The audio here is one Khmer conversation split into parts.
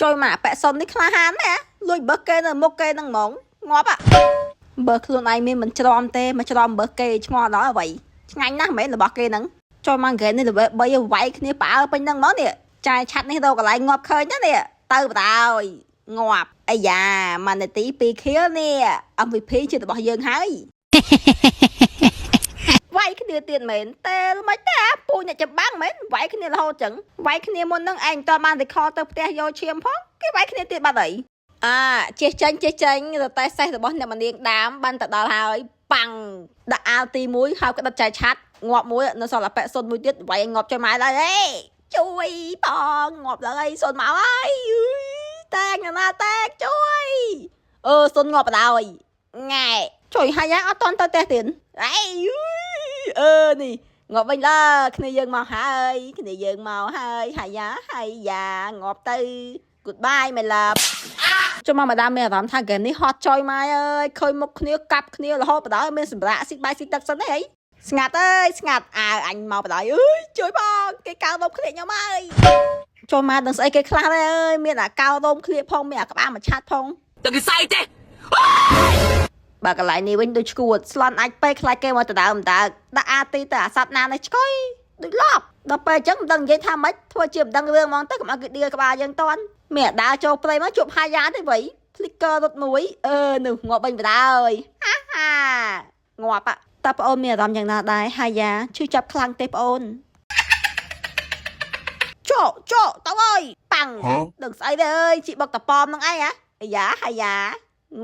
ជួយមកអាប៉ែសុននេះក្លាហានណាលួចបើគេនៅមុខគេហ្នឹងហ្មងងាប់អាបើខ្លួនឯងមានមិនច្រំទេមកច្រំបើគេឆ្ងល់ដល់អ្វីឆ្ងាញ់ណាស់មែនរបស់គេហ្នឹងចូលមកហ្គេនេះ level 3វាយគ្នាផ្អើលពេញហ្នឹងហ្មងនេះចាយឆាត់នេះរកកន្លែងងាប់ឃើញណានេះទៅបដ ாய் ងាប់អាយ៉ាមួយនាទី2ខៀលនេះ MVP ជារបស់យើងហើយ វាយគ្នាទៀតមែនតែមិនទេអាពូអ្នកចម្បាំងមែនវាយគ្នារហូតចឹងវាយគ្នាមុននឹងឯងមិនតបាន recall ទៅផ្ទះយកឈាមផងគេវាយគ្នាទៀតបាត់ហើយអាជិះចេញជិះចេញរតែសេះរបស់អ្នកមនាងដាមបានទៅដល់ហើយប៉ាំងដាក់អាលទី1ហើយក្តិតចៃឆាត់ងាប់មួយនៅសល់អាប៉ែសុនមួយទៀតវាយឲ្យងាប់ចុយម៉ែដែរហេជួយបងងាប់ដល់ហើយសុនមកហើយអើយតែងណាតែងជួយអឺសុនងាប់បណ្ដោយង៉ែជួយហើយអត់តន់ទៅផ្ទះទៀតអេអឺនេះងាប់វិញឡើគ្នាយើងមកហើយគ្នាយើងមកហើយហាយ៉ាហាយ៉ាងាប់ទៅ Goodbye, my love. ចុះមកម្ដាមមានអារម្មណ៍ថាហ្គេមនេះហត់ចុយម៉ាយអើយឃើញមុខគ្នាកាប់គ្នារហូតបណ្ដោយមានសម្រាប់ស៊ីបាយស៊ីទឹកសិនទេអីស្ងាត់អើយស្ងាត់អើអញមកបណ្ដោយអើយជួយបងគេកៅដុំគ្នាខ្ញុំហើយចូលមកដឹងស្អីគេខ្លះដែរអើយមានអាកៅដុំគ្នាផងមានអាក្បាលមួយឆាត់ផង តែគេសៃទេ បើកន្លែងនេះវិញដូចឈួតស្លន់អាចពេកខ្លាចគេមកដដើមតើដាក់អាទីទៅអាសត្វណានេះឆ្កុយដូចឡប់ដល់ពេលអញ្ចឹងមិនដឹងនិយាយថាម៉េចធ្វើជាមិនដឹងរឿងហ្មងទៅកុំឲ្យគេដៀលក្បាលយើងតន់មានអាដើរចូលព្រៃមកជួបហាយ៉ាទេវៃ flicker រត់មួយអឺនោះងាប់វិញបណ្ដោយហាហាងាប់อะតើប្អូនមានអារម្មណ៍យ៉ាងណាដែរហាយ៉ាឈឺចាប់ខ្លាំងទេប្អូនចោចោទៅអើយប៉ាំង ដឹងស្អីទេអើយជីបុកតប៉មនឹងឯងហ៎អាយ៉ាហាយ៉ា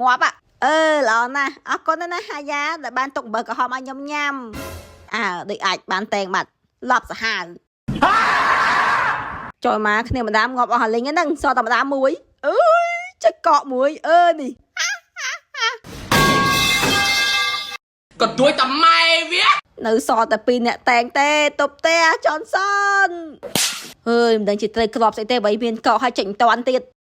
ងាប់อะអឺល្អណាស់អរគុណណាស់ហាយ៉ាដែលបានទុកអំបិលក្រហមឲ្យខ្ញុំញ៉ាំអើដូចអាចបានតែងបាត់ឡប់សាហាវចូលមកគ្នាម្ដាមងាប់អស់អាលីងហ្នឹងសល់តែម្ដាមមួយអើយចេះកក់មួយអឺនេះ ក៏ទួយតែម៉ែវា នៅសល់តែពីរអ្នកតែងទេទប់ទេចនសុនអើយមិនដឹងជាត្រូវក្របស្អីទេបើមានកក់ឲ្យចេញមិនតាន់ទៀត។